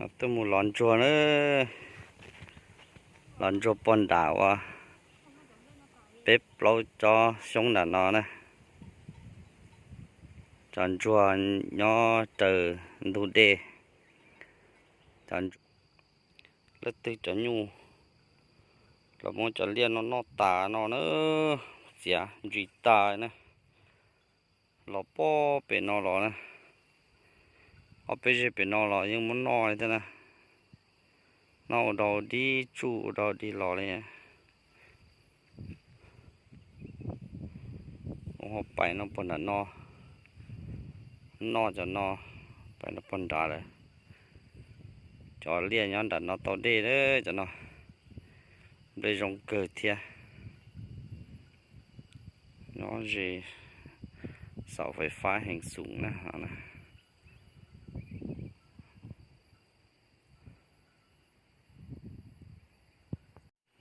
Tuaj mus lov ntsuag na, lov ntsuag pog nram uas peb plaub tsob xyoob nram no na. Cov ntsuag nyob raws ntug dej. Leej twg cov nyuj los muab cov liaj no noj tas no na, txiav ntsis tas na. Los pob pem no los na, ob peb zeg pem no los yeej muab noj li thiab na. Noj ua dog dig tsuj ua dog dig los li. Ua ho pais no puag nram no, noj cov no, pais no puag nrad lawm. Cov liaj nyob nram no tau dej lawm cov no. Nplej zoo kawg thiab. Nyob ze saum fais fab heev xum na.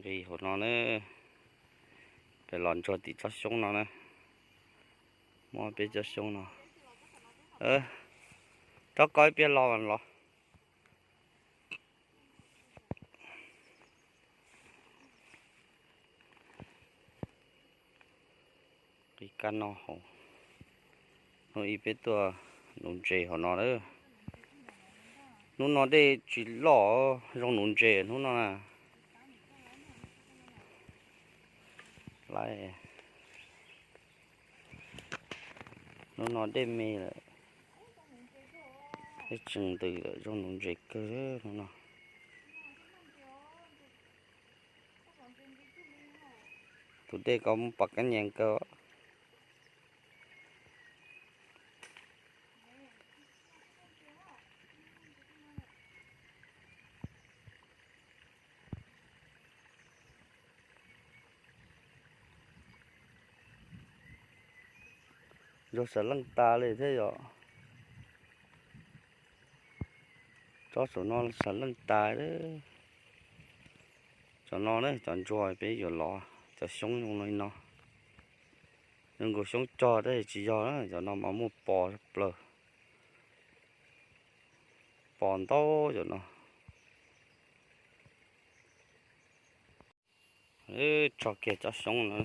Nqis hauv no na, peb los ntsuag tim tsob xyoob no na. Muab peb tsob xyoob no, rov qab ib pliag los los. Qis kab no hauv, hnub ib peb tuaj nuv ntses hauv no lawm. Hnub no dej tsis loj, zoo nuv ntses hnub no na. Lawm, hnub no dej me lawm, dej tsis ntws lawm, zoo nuv ntses kawg hnub no. Tus dej ko muaj pom kab nyees kawg. Ntsuag sav leej tas li thiab yom. Tsob saum no sav leej tas. Cov no na, cov ntsuag peb yuav lov, cov xyoob zoo li no. Zoo nkaus xyoob cog tab sis tsis yog, cov no mas muaj pos plaws, pos ntau cov no. Tso kiag cov xyoob no,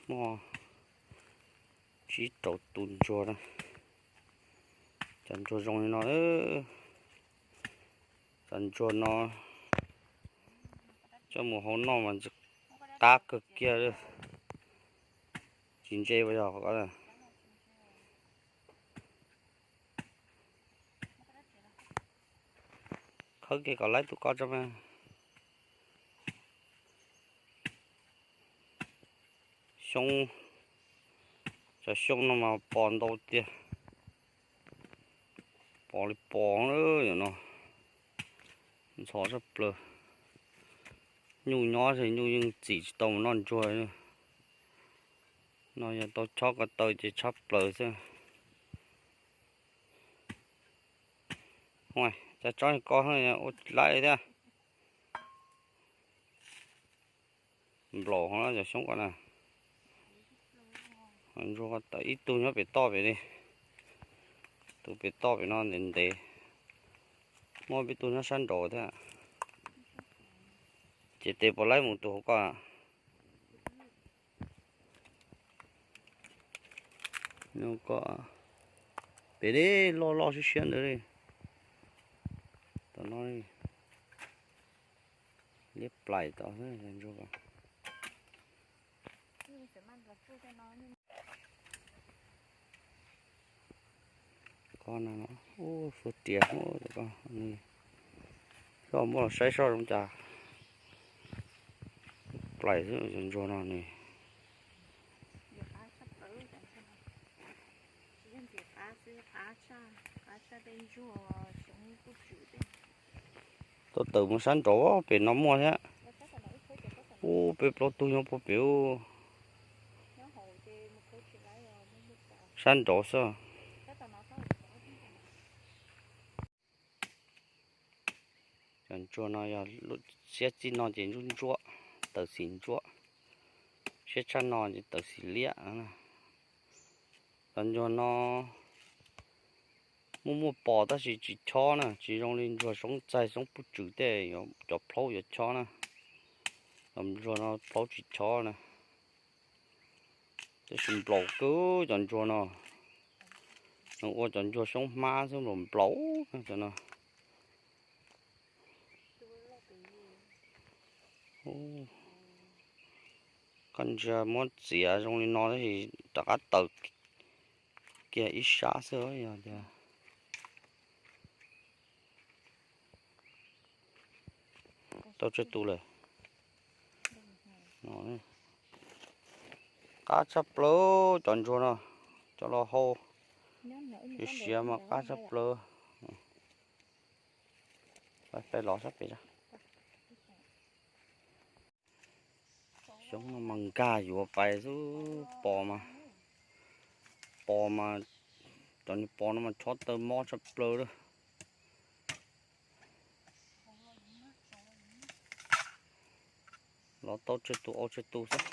muaj tsib rau tus ntsuag na. Cov ntsuag zoo li no, cov ntsuag no coj mus hau noj mas qab kawg kiag li. Tsis ntse ua yog. Khawb kiag kom laib tus ko tso mas. Xyoob, cov xyoob no mas pos ntau tiag, pos li pos no, ntxhov tshaj plaws. Nyuj nyob ces nyuj yeej txim tsis tau mus noj ntsuag. No yog tau chob ko taw ces tshaj plaws xwb. Cas tsob ko ua laib thiab. Nplaum hov cov xyoob ko na. Ntsuag ib tug nyob pem toj pem li. Tus pem toj pem no ntev ntev. Muaj peb tug nyob sab nraud thiab. Ces tes puas laib mus tus hauv ko. Ko pem li loj loj siab siab ntawd li. Tom no liab plaim tom ntsuag. Ko no, ub, fwj tias, koj muab los saib soj zoo cas. Plaim xwb, ntsuag no ne. Tau tawm mus sab nraud pem no muaj thiab. Ub, peb plaub tug nyob puag pem ub. Sab nraud xwb. Cov ntsuag no yog siab txij no ces ntsuab ntsuab, tawm xim ntsuab, siab tshaj no ces tawm xim liab. Cov ntsuag no Muaj muaj pos tab sis tsis chob na, tsis zoo li ntsuag soob txaig soob puj tswm tej cov plaub yuav chob na. Cov ntsuag no plaub tsis chob na. Tab sis nplaum kawg cov ntsuag no. Nws ua cov ntsuag soob hmab xwb nplaum nplaum cov no. Koj ntsia muab txiav zoo li no tab sis rov qab taws kiag ib sab xwb yog tias. Tau tsawg tus lawm. Qab tshaj plaws cov ntsuag no, cov los hau siav siav mas qab tshaj plaws. Peb los sab pem. Xyoob no mas nkag yuav pais xwb, pos mas, pos mas, cov niag pos no mas chob taw mob tshaj plaws lawm. Los tau tsawg tus ua tsawg tus xwb.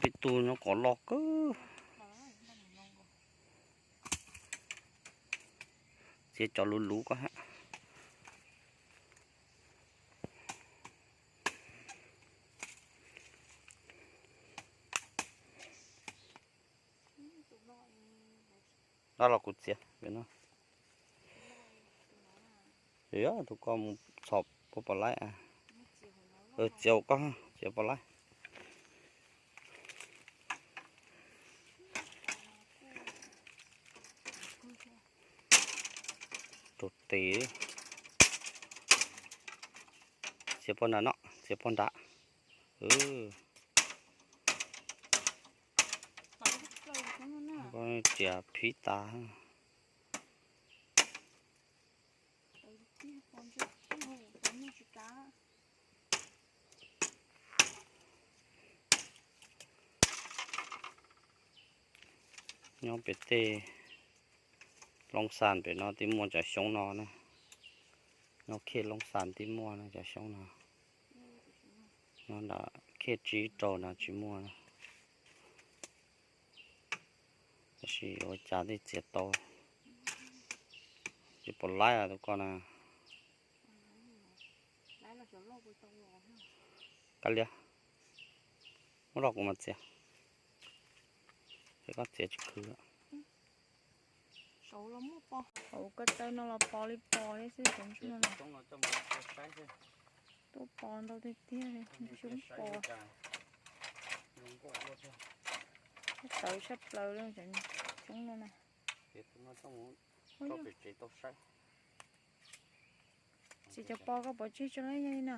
Ib tug nyob kom loj kawg. Txiav cov luv luv ko. Nqa los kuv txiav no. Tus ko mus txhom puas pom laib. Txiav koj, txiav pom laib. Rau tes. Txiav pog nram no, txiav pog nrad. Txiav phib tas. Nyob pem tej Looj Xas pem no twb muaj cov xyoob no na. Nyob Khej Looj Xas twb muaj na cov xyoob no. Nyob nram Khej Tsib Raug no tsis muaj na. Tab sis ua cas tej txiav tau. Tsis pom laib tus ko na. Kav liam, muab rau kuv mas txiav. Es koj txiav tsis khwv. Hauv ko taw no los pos li pos thiab xwb, cov ntsuag no. Tuaj pos ntau tiag tiag li, xyoob pos. Tawv tshaj plaws li cov xyoob no na. Txiav cov pos koj pov tseg tso na yog li na.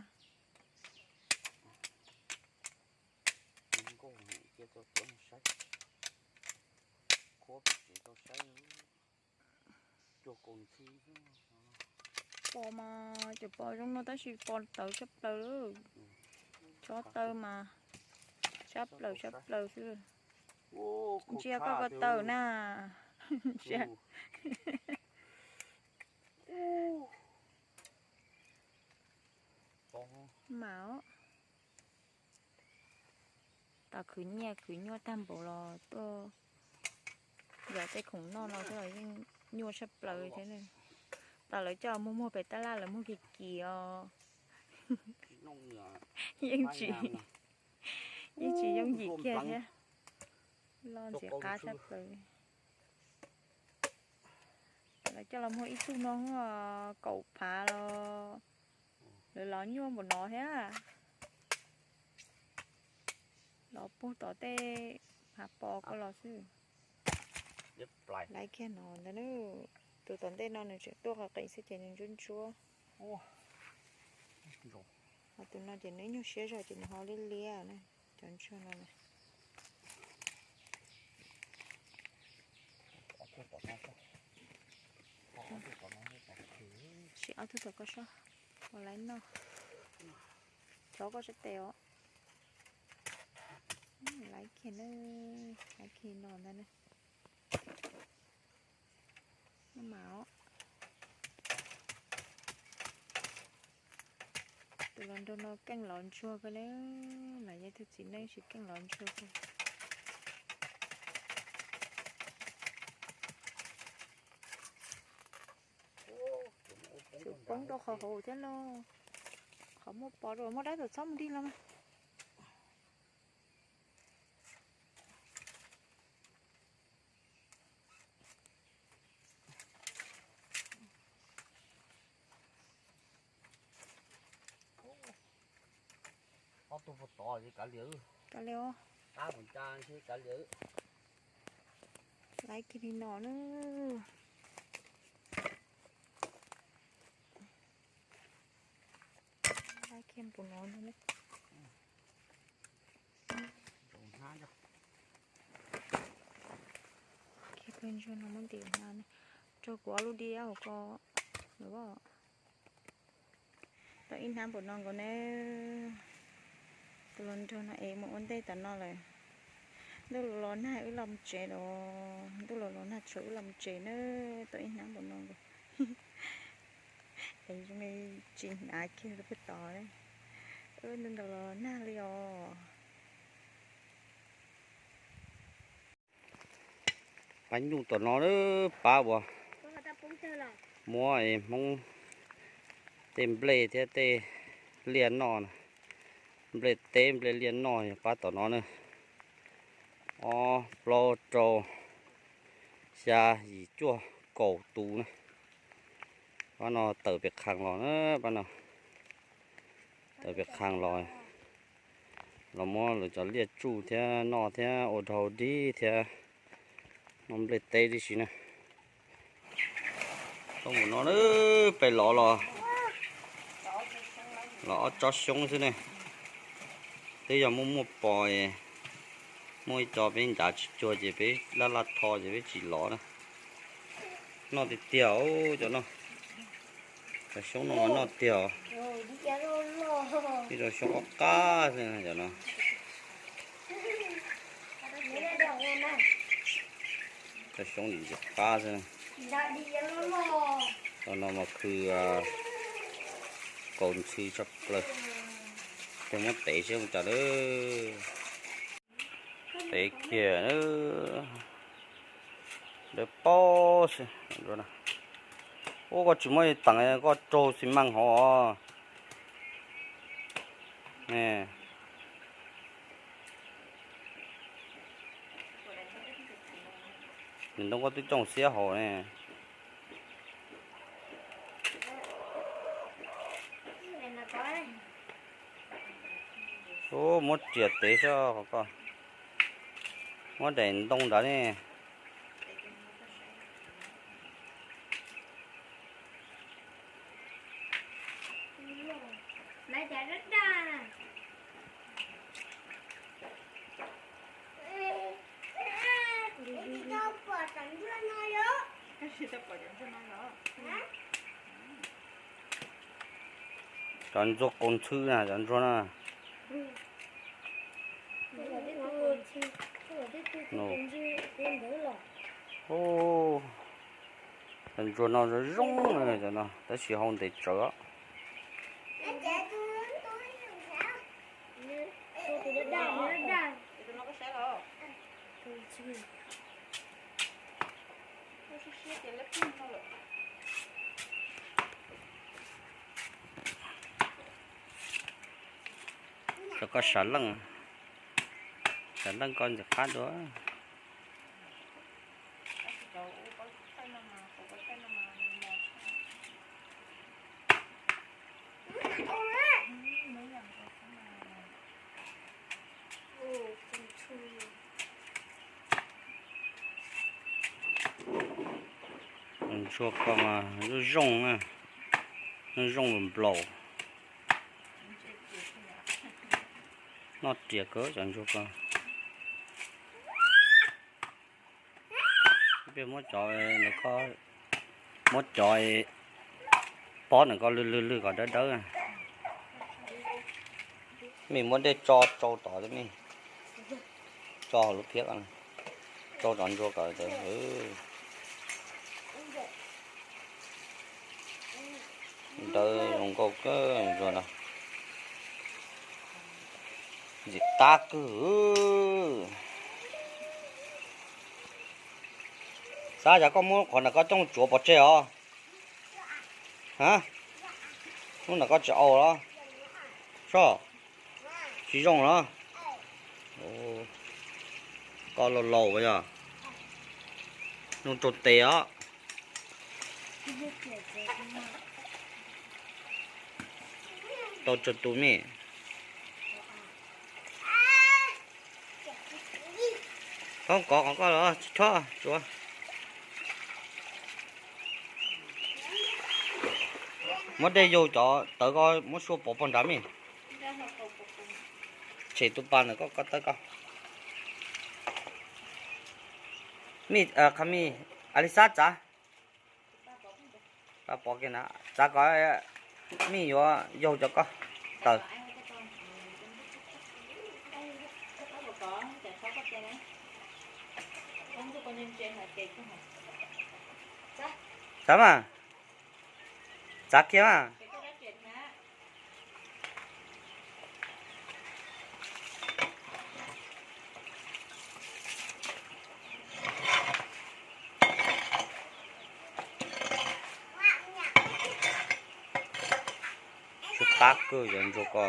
Pos mas cov pos zoo no tab sis pos tawv tshaj plaws lawm. Chob taw mas sab plaws sab plaws xwb. Ntsia koj ko taw na. Ntsia. Mas os, tas khwv nyiaj khwv nyuaj tag npaum los tuaj yos tej khoom noj no xwb los yeej nyuaj tshaj plaws thiab. Tas lawv coj muag muag pem tab laj lawv muag kis kis os. Yeej tsis, yeej tsis yooj yim kiag thiab. Loj ntxim qab tshaj plaws. Lawv coj los muag ib tug no kaum phav los lawv los nyuaj npaum no thiab. Los puag tom tej hav pos ko los xwb. Laiv kiag no ntag. Tus tom ntej no nws tseem tuaj qees qees xwb ces nws ntsuab ntsuab. Ho tus no ces nws nyuag siab zog ces nws ho liab liab na. Cov ntsuag no na. Siv ob tug tom koj soj, ua laiv noj. Rov koj sab tes os. Laiv kiag na, laiv kiag no ntag na. Mas os, tus los nraug no keej lov ntsuag kawg li, los yog tus txiv neej tsis keej lov ntsuag kawg. Poob rau qhov hauv thiab lauj. Qhov muaj pos rau, muaj dab txawm txhob mus dig los mas. Ob tug puag tod ces kav liam, kav liam, kav liam. Laiv kiag li no na. Laiv kiag npaum no na. Kiag pawg ntsuag no muab ntim na. Rau kuv ob lub diab hauv ko. Tau ib hnab npaum no nkaus ne. Tus hluas nraug no es mus ua ntej tom no lawm. Ntuj los los nag wb los mus tsev los, ntuj los los nag tshua wb los mus tsev na. Tau ib hnab npaum no nkaus. Es zoo li tsis hnav kiag rau pem tod. Wb ntuj ntaus los nag li os. Pab nyuj tom no pab uas muab Hmoob tej nplej thiab tej liaj noj, nplej teb nplej liaj noj yog pab tom no na. Ob plaub rau xya yim cuaj kaum tus na. Pab no tawm pem qhaas los na, pab no tawm pem qhaas los, los muab lawv cov liaj tsuj thiab noj thiab ua dhau dig thiab noj nplej teb tib si na. Tau mus no peb los los, los ob tsob xyoob xwb ne. Twb yog muaj muaj pos, muaj ib co peb ncav tsis cuag ces peb laj laj tho ces peb tsis los na. Noj tiag tiag cov no. Cov xyoob no mas noj tiag os. Ib co xyoob ob qab xwb cov no. Cov xyoob ntsim qab xwb. Cov no mas khw kaus ntxhw tshaj plaws. Tes muab tev seb ua cas lawm. Tev kiag, dawb paug xwb. Ua koj tsis muab teem koj raug xi maj hauv os. Nws ntoo koj twb cooj xiab haus ne. Ub, muab riam tev sab qhov ko, muab daim ntoo ntawd ne. Cov ntsuag qaus ntxhw na, cov ntsuag na. Cov ntsuag no zoo zoo, cov no tab sis hau ntev tsawv. Cov koj sav leej, sav leej koj ntxim qab dua. Ntsuag ko zoo zoo, zoo zoo nplaum. Noj riam kawg cov ntsuag ko. Peb muab cov, muab cov pob ntawm ko lwg lwg lwg kom dawb dawb. Mej muab dej tso tsau tod mej, tso hauv lub phiab, tsau cov ntsuag kom dawb. Dawb zoo nkauj kawg ntsuag no. Ntxim qab kawg. Xav yog koj muab qhov ntawm koj cooj tsuav pov tseg os. Hnub no koj tsis au los? Soj, tsis zoo los? Koj laus laus yog nug rau tes os. Tau tsuag tus me. Koj kov qhov koj los tsis thob tsuav. Muab dej yaug cov tawv ko muab sua pov pog nrad me. Tshem tus pas ntawm koj, koj tawb koj. Me, qhov me, Alixab txav. Pov kiag na, txav kom me yuav yaug cov koj tawv. Txav mas, txav kiag mas. Tsis qab kawg cov ntsuag ko.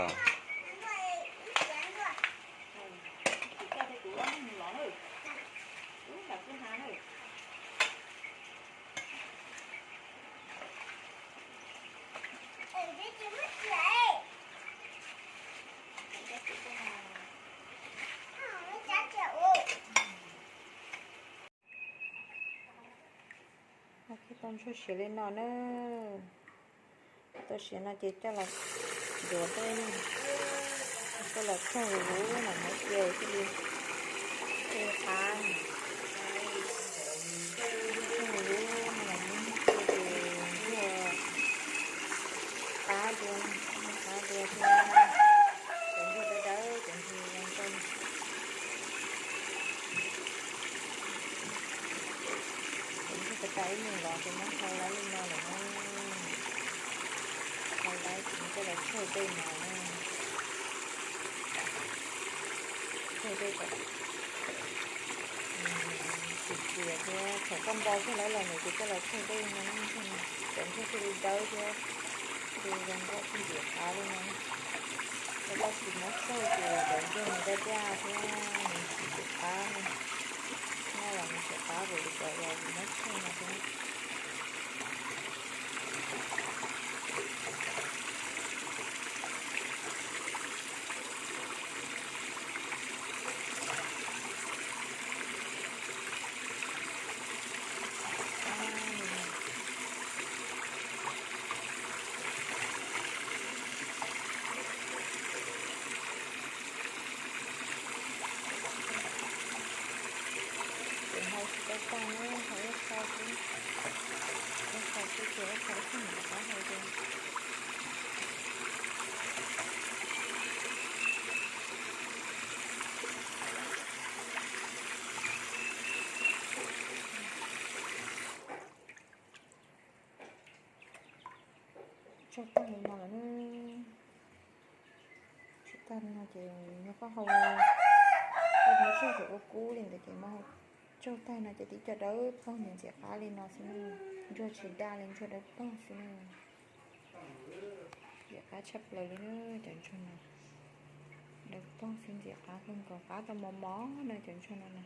Tau ntsuag siav li no na. Tau siav no ces coj los ncuav dej, coj los tshooj huv huv no muab cia thiaj li qab. Tshooj huv huv no los muab cia ces ntsuag qab dua, qab dua thiab. Cov ntsuag dawb dawb cov ntsuag zoo nkauj. Cov ntsuag tas tas ib nus los ces muab hau laib li no lawm na. Hau laib ces coj los tshooj dej no na. Tshooj dej kom txias txias thiab, thaum koj npo kiag lawv los ntawd ces coj los tshooj dej no, cov ntsuag thiaj li dawb thiab thiaj li zoo nkauj thiaj ntxim qab li no. Yog koj tsis muab tshooj ces cov ntsuag nws daj daj thiab nws tsis ntxim qab na. Noj los nws tsis qab, vim li cov uas yus muab tshooj no thiab. Ces hau tsis tau tag na, hau ib qho xwb, ib qho xwb ces ib qho ib txhij mam rov qab hau dua. Tsau tag li no lawm na. Tsau tag li no ces yog koj hau, koj muab tsau kom ua kub li ntawd ces muab tsau tag no ces tib co dawb paug ntxim qab li no xwb na. Ntsuag tsis daj li, ntsuag dawb paug xwb na. Ntxim qab tshaj plaws li na cov ntsuag no. Dawb paug xwb ntxim qab kawg nkaus, qab tau mos mos na cov ntsuag no na.